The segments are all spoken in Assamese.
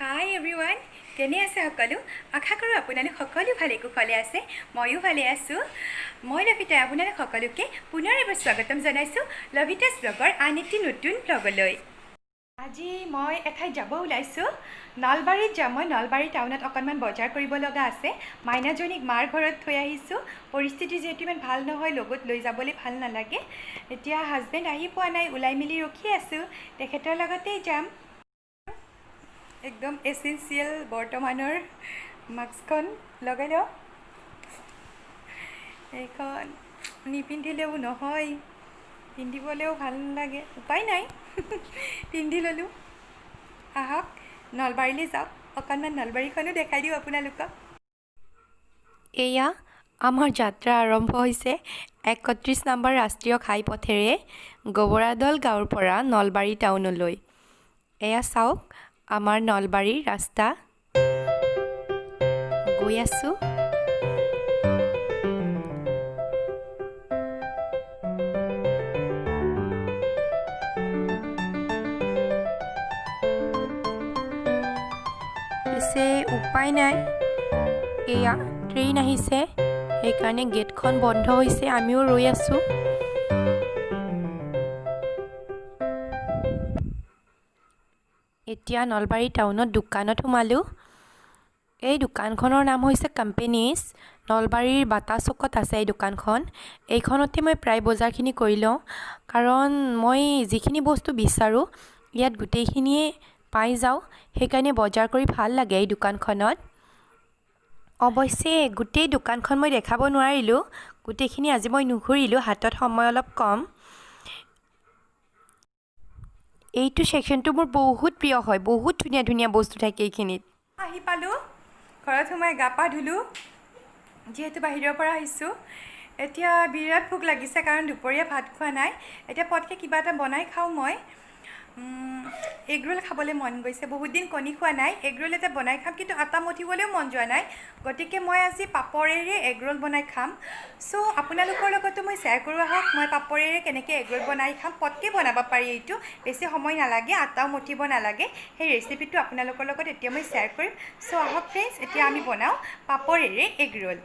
হাই এভৰিৱান, কেনে আছে সকলো? আশা কৰোঁ আপোনালোক সকলো ভালে কুশলে আছে। ময়ো ভালে আছোঁ। মই লভিতাই আপোনালোক সকলোকে পুনৰ এবাৰ স্বাগতম জনাইছোঁ লভিতাছ ব্লগৰ আন এটি নতুন ব্লগলৈ। আজি মই এঠাইত যাব ওলাইছোঁ, নলবাৰীত যাম। মই নলবাৰী টাউনত অকণমান বজাৰ কৰিব লগা আছে। মাইনাজনীক মাৰ ঘৰত থৈ আহিছোঁ। পৰিস্থিতি যিহেতু ইমান ভাল নহয়, লগত লৈ যাবলৈ ভাল নালাগে। এতিয়া হাজবেণ্ড আহি পোৱা নাই, ওলাই মেলি ৰখি আছোঁ, তেখেতৰ লগতেই যাম। একদম এচেঞ্চিয়েল বৰ্তমানৰ মাস্কখন লগাই লওঁ। এইখন নিপিন্ধিলেও নহয়, পিন্ধিবলৈও ভাল নালাগে, উপায় নাই, পিন্ধি ল'লোঁ। আহক, নলবাৰীলৈ যাওক, অকণমান নলবাৰীখনো দেখাই দিওঁ আপোনালোকক। এয়া আমাৰ যাত্ৰা আৰম্ভ হৈছে 31 নম্বৰ ৰাষ্ট্ৰীয় ঘাইপথেৰে গবৰাদল গাঁৱৰ পৰা নলবাৰী টাউনলৈ। এয়া চাওক, আমাৰ নলবাৰীৰ ৰাস্তা। গৈ আছোঁ। পিছে উপায় নাই, এয়া ট্ৰেইন আহিছে, সেইকাৰণে গেটখন বন্ধ হৈছে, আমিও ৰৈ আছোঁ। এতিয়া নলবাৰী টাউনত দোকানত সোমালোঁ। এই দোকানখনৰ নাম হৈছে কোম্পেনীজ। নলবাৰীৰ বাটা চকত আছে এই দোকানখন। এইখনতে মই প্ৰায় বজাৰখিনি কৰি লওঁ, কাৰণ মই যিখিনি বস্তু বিচাৰোঁ ইয়াত গোটেইখিনিয়ে পাই যাওঁ। সেইকাৰণে বজাৰ কৰি ভাল লাগে এই দোকানখনত। অৱশ্যে গোটেই দোকানখন মই দেখাব নোৱাৰিলোঁ, গোটেইখিনি আজি মই নুঘূৰিলোঁ, হাতত সময় অলপ কম। এইটো ছেকশ্যনটো মোৰ বহুত প্ৰিয় হয়, বহুত ধুনীয়া ধুনীয়া বস্তু থাকে এইখিনিত। আহি পালোঁ ঘৰত, সোমাই গা পা ধুলোঁ, যিহেতু বাহিৰৰ পৰা আহিছোঁ। এতিয়া বিৰাট ভোক লাগিছে, কাৰণ দুপৰীয়া ভাত খোৱা নাই। এতিয়া পটকৈ কিবা এটা বনাই খাওঁ। মই এগ ৰোল খাবলৈ মন গৈছে, বহুত দিন কণী খোৱা নাই। এগ ৰোল এটা বনাই খাম, কিন্তু আটা মঠিবলৈও মন যোৱা নাই। গতিকে মই আজি পাপৰেৰে এগ ৰোল বনাই খাম। চ' আপোনালোকৰ লগতো মই শ্বেয়াৰ কৰোঁ আহক, মই পাপৰেৰে কেনেকৈ এগ ৰোল বনাই খাম। পটকৈ বনাব পাৰি এইটো, বেছি সময় নালাগে, আটাও মঠিব নালাগে। সেই ৰেচিপিটো আপোনালোকৰ লগত এতিয়া মই শ্বেয়াৰ কৰিম। চ' আহক ফ্ৰেণ্ডছ, এতিয়া আমি বনাওঁ পাপৰেৰে এগ ৰোল।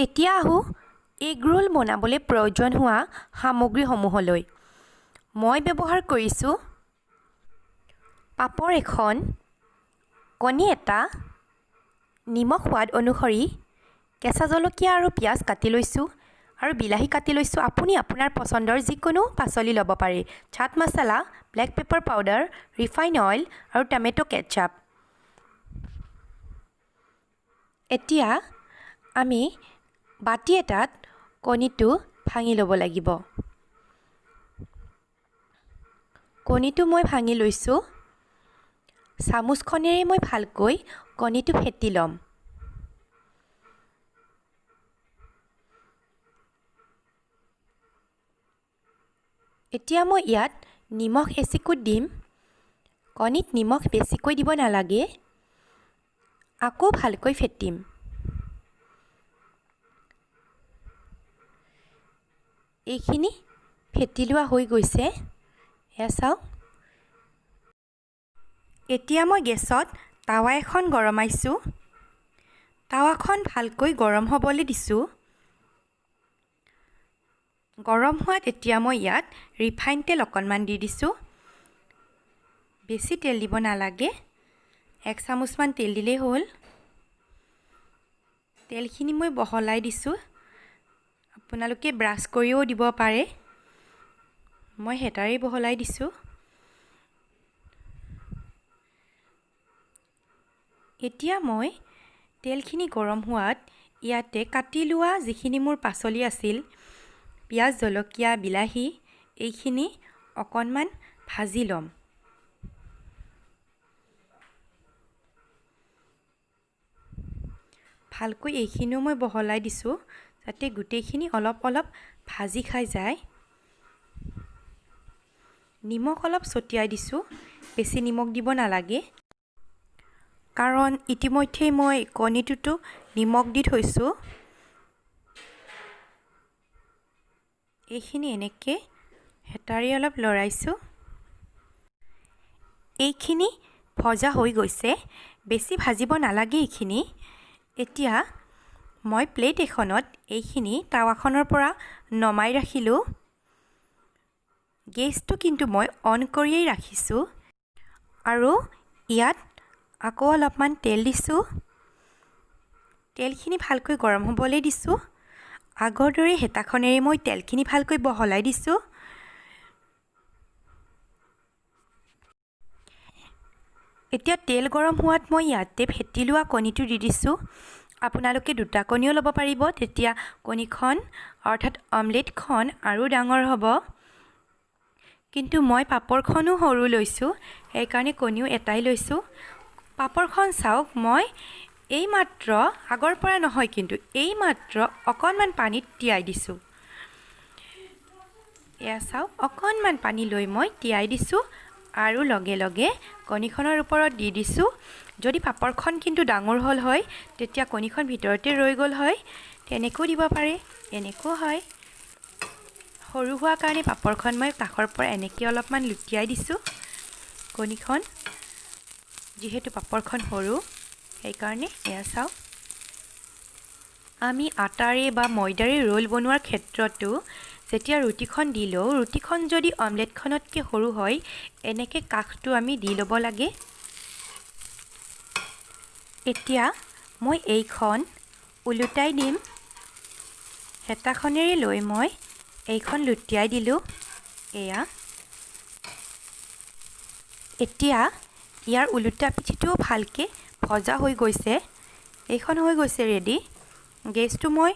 এতিয়া আহোঁ এগ ৰোল বনাবলৈ প্ৰয়োজন হোৱা সামগ্ৰীসমূহলৈ। মই ব্যৱহাৰ কৰিছোঁ পাপৰ এখন, কণী এটা, নিমখ সোৱাদ অনুসৰি, কেঁচা জলকীয়া আৰু পিঁয়াজ কাটি লৈছোঁ আৰু বিলাহী কাটি লৈছোঁ। আপুনি আপোনাৰ পচন্দৰ যিকোনো পাচলি ল'ব পাৰে। চাট মছলা, black pepper powder, refine oil আৰু টমেট' কেটচাপ। এতিয়া আমি বাতি এটাত কণীটো ভাঙি ল'ব লাগিব। কণীটো মই ভাঙি লৈছোঁ। চামুচখনেৰে মই ভালকৈ কণীটো ফেটি ল'ম। এতিয়া মই ইয়াত নিমখ এচিকুট দিম। কণীত নিমখ বেছিকৈ দিব নালাগে। আকৌ ভালকৈ ফেটিম। এইখিনি ফেটি লোৱা হৈ গৈছে, এয়া চাওক। এতিয়া মই গেছত টাৱা এখন গৰমাইছোঁ। টাৱাখন ভালকৈ গৰম হ'বলৈ দিছোঁ। গৰম হোৱাত এতিয়া মই ইয়াত ৰিফাইন তেল অকণমান দি দিছোঁ। বেছি তেল দিব নালাগে, এক চামুচমান তেল দিলেই হ'ল। তেলখিনি মই বহলাই দিছোঁ, আপোনালোকে ব্ৰাছ কৰিও দিব পাৰে, মই হেতাৰেই বহলাই দিছোঁ। এতিয়া মই তেলখিনি গৰম হোৱাত ইয়াতে কাটি লোৱা যিখিনি মোৰ পাচলি আছিল, পিঁয়াজ, জলকীয়া, বিলাহী, এইখিনি অকণমান ভাজি ল'ম। ভালকৈ এইখিনিও মই বহলাই দিছোঁ, যাতে গোটেইখিনি অলপ অলপ ভাজি খাই যায়। নিমখ অলপ ছটিয়াই দিছোঁ, বেছি নিমখ দিব নালাগে, কাৰণ ইতিমধ্যেই মই কণীটোতো নিমখ দি থৈছোঁ। এইখিনি এনেকৈ হেতাৰে অলপ লৰাইছোঁ। এইখিনি ভজা হৈ গৈছে। বেছি ভাজিব নালাগে এইখিনি। এতিয়া মই প্লেট এখনত এইখিনি টাৱাখনৰ পৰা নমাই ৰাখিলোঁ। গেছটো কিন্তু মই অন কৰিয়েই ৰাখিছোঁ আৰু ইয়াত আকৌ অলপমান তেল দিছোঁ। তেলখিনি ভালকৈ গৰম হ'বলৈ দিছোঁ। আগৰ দৰে হেতাখনেৰে মই তেলখিনি ভালকৈ বহলাই দিছোঁ। এতিয়া তেল গৰম হোৱাত মই ইয়াতে ফেটি লোৱা কণীটো দি দিছোঁ। আপোনালোকে দুটা কণীও ল'ব পাৰিব, তেতিয়া কণীখন অৰ্থাৎ অমলেটখন আৰু ডাঙৰ হ'ব। কিন্তু মই পাপৰখনো সৰু লৈছোঁ, সেইকাৰণে কণীও এটাই লৈছোঁ। পাপৰখন চাওক, মই এইমাত্ৰ, আগৰ পৰা নহয় কিন্তু, এইমাত্ৰ অকণমান পানীত তিয়াই দিছোঁ। এয়া চাওক, অকণমান পানী লৈ মই তিয়াই দিছোঁ আৰু লগে লগে কণীখনৰ ওপৰত দি দিছোঁ। যদি পাপৰখন কিন্তু ডাঙৰ হ'ল হয়, তেতিয়া কণীখন ভিতৰতে ৰৈ গ'ল হয়। তেনেকৈও দিব পাৰে, এনেকৈও হয়। সৰু হোৱাৰ কাৰণে পাপৰখন মই কাষৰ পৰা এনেকৈ অলপমান লুটিয়াই দিছোঁ কণীখন, যিহেতু পাপৰখন সৰু সেইকাৰণে। এয়া চাওক, আমি আটাৰে বা ময়দাৰে ৰোল বনোৱাৰ ক্ষেত্ৰতো যেতিয়া ৰুটিখন দি লওঁ, ৰুটিখন যদি অমলেটখনতকৈ সৰু হয়, এনেকৈ কাষটো আমি দি ল'ব লাগে। এতিয়া মই এইখন ওলোটাই দিম। হেতাখনেৰে লৈ মই এইখন লুটিয়াই দিলোঁ। এয়া এতিয়া ইয়াৰ ওলোটা পিঠিটোও ভালকৈ ভজা হৈ গৈছে। এইখন হৈ গৈছে ৰেডি। গেছটো মই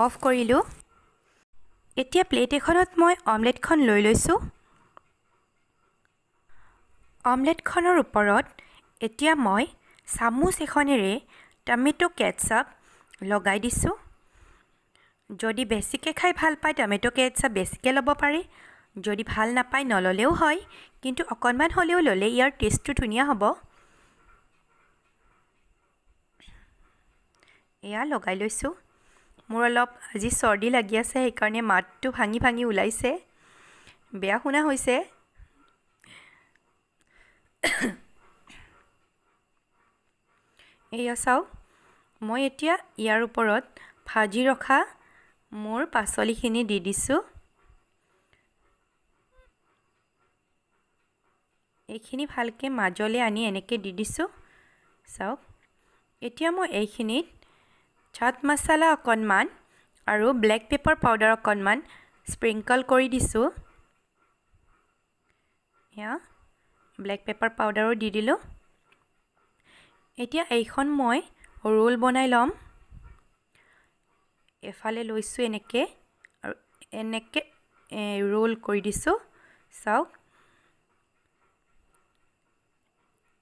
অফ কৰিলোঁ। এতিয়া প্লেট এখনত মই অমলেটখন লৈ লৈছোঁ। অমলেটখনৰ ওপৰত এতিয়া মই চামুচ এখনেৰে টমেট' কেটচাপ লগাই দিছোঁ। যদি বেছিকৈ খাই ভাল পায়, টমেট' কেটচাপ বেছিকৈ ল'ব পাৰে। যদি ভাল নাপায়, নল'লেও হয়, কিন্তু অকণমান হ'লেও ল'লে ইয়াৰ টেষ্টটো ধুনীয়া হ'ব। এয়া লগাই লৈছোঁ। মোৰ অলপ আজি চৰ্দি লাগি আছে, সেইকাৰণে মাতটো ভাঙি ভাঙি ওলাইছে, বেয়া শুনা হৈছে। এয়া চাওক, মই এতিয়া ইয়াৰ ওপৰত ভাজি ৰখা মোৰ পাচলিখিনি দি দিছোঁ। এইখিনি ভালকৈ মাজলৈ আনি এনেকৈ দি দিছোঁ। চাওক, এতিয়া মই এইখিনিত চাট মছলা অকণমান আৰু ব্লেক পেপাৰ পাউডাৰ অকণমান স্প্ৰিংকল কৰি দিছোঁ। এয়া ব্লেক পেপাৰ পাউডাৰো দি দিলোঁ। এতিয়া এইখন মই ৰোল বনাই ল'ম। এফালে লৈছোঁ এনেকৈ আৰু এনেকৈ ৰোল কৰি দিছোঁ। চাওক,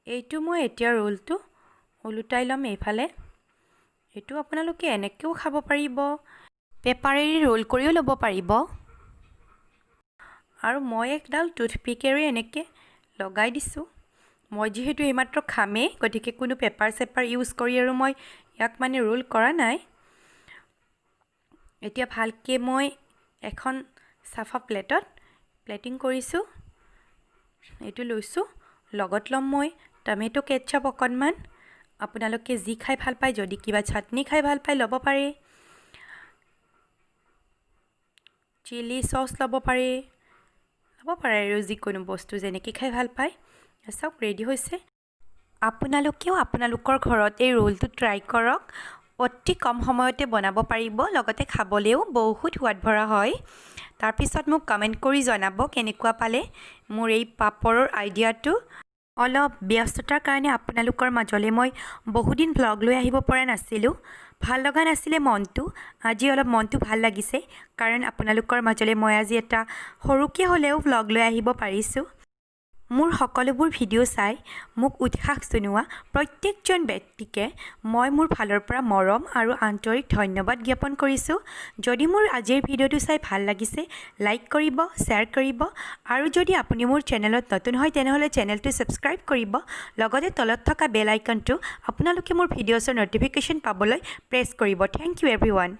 এইটো মই এতিয়া ৰোলটো ওলোটাই ল'ম এইফালে। এইটো আপোনালোকে এনেকৈও খাব পাৰিব, পেপাৰেৰে ৰোল কৰিও ল'ব পাৰিব। আৰু মই একডাল টুথপিকেৰে এনেকৈ লগাই দিছোঁ। মই যিহেতু এইমাত্ৰ খামেই, গতিকে কোনো পেপাৰ চেপাৰ ইউজ কৰি আৰু মই ইয়াক মানে ৰোল কৰা নাই। এতিয়া ভালকৈ মই এখন চাফা প্লেটত প্লেটিং কৰিছোঁ। এইটো লৈছোঁ, লগত ল'ম মই টমেট' কেটচাপ অকণমান। আপোনালোকে যি খাই ভাল পায়, যদি কিবা চাটনি খাই ভাল পায় ল'ব পাৰে, চিলি চচ ল'ব পাৰে, ল'ব পাৰে আৰু যিকোনো বস্তু যেনেকৈ খাই ভাল পায়। চাওক, ৰেডি হৈছে। আপোনালোকেও আপোনালোকৰ ঘৰত এই ৰোলটো ট্ৰাই কৰক। অতি কম সময়তে বনাব পাৰিব, লগতে খাবলৈও বহুত সোৱাদ ভৰা হয়। তাৰপিছত মোক কমেণ্ট কৰি জনাব কেনেকুৱা পালে মোৰ এই পাপৰৰ আইডিয়াটো। অলপ ব্যস্ততাৰ কাৰণে আপোনালোকৰ মাজলৈ মই বহুদিন ভ্লগ লৈ আহিব পৰা নাছিলোঁ। ভাল লগা নাছিলে মনটো। আজি অলপ মনটো ভাল লাগিছে, কাৰণ আপোনালোকৰ মাজলৈ মই আজি এটা সৰুকৈ হ'লেও ভ্লগ লৈ আহিব পাৰিছোঁ। মোৰ সকলোবোৰ ভিডিঅ' চাই মোক উৎসাহ জনোৱা প্ৰত্যেকজন ব্যক্তিকে মই মোৰ ফালৰ পৰা মৰম আৰু আন্তৰিক ধন্যবাদ জ্ঞাপন কৰিছোঁ। যদি মোৰ আজিৰ ভিডিঅ'টো চাই ভাল লাগিছে, লাইক কৰিব, শ্বেয়াৰ কৰিব আৰু যদি আপুনি মোৰ চেনেলত নতুন হয়, তেনেহ'লে চেনেলটো ছাবস্ক্ৰাইব কৰিব। লগতে তলত থকা বেল আইকনটো আপোনালোকে মোৰ ভিডিঅ'ছৰ ন'টিফিকেশ্যন পাবলৈ প্ৰেছ কৰিব। Thank you everyone.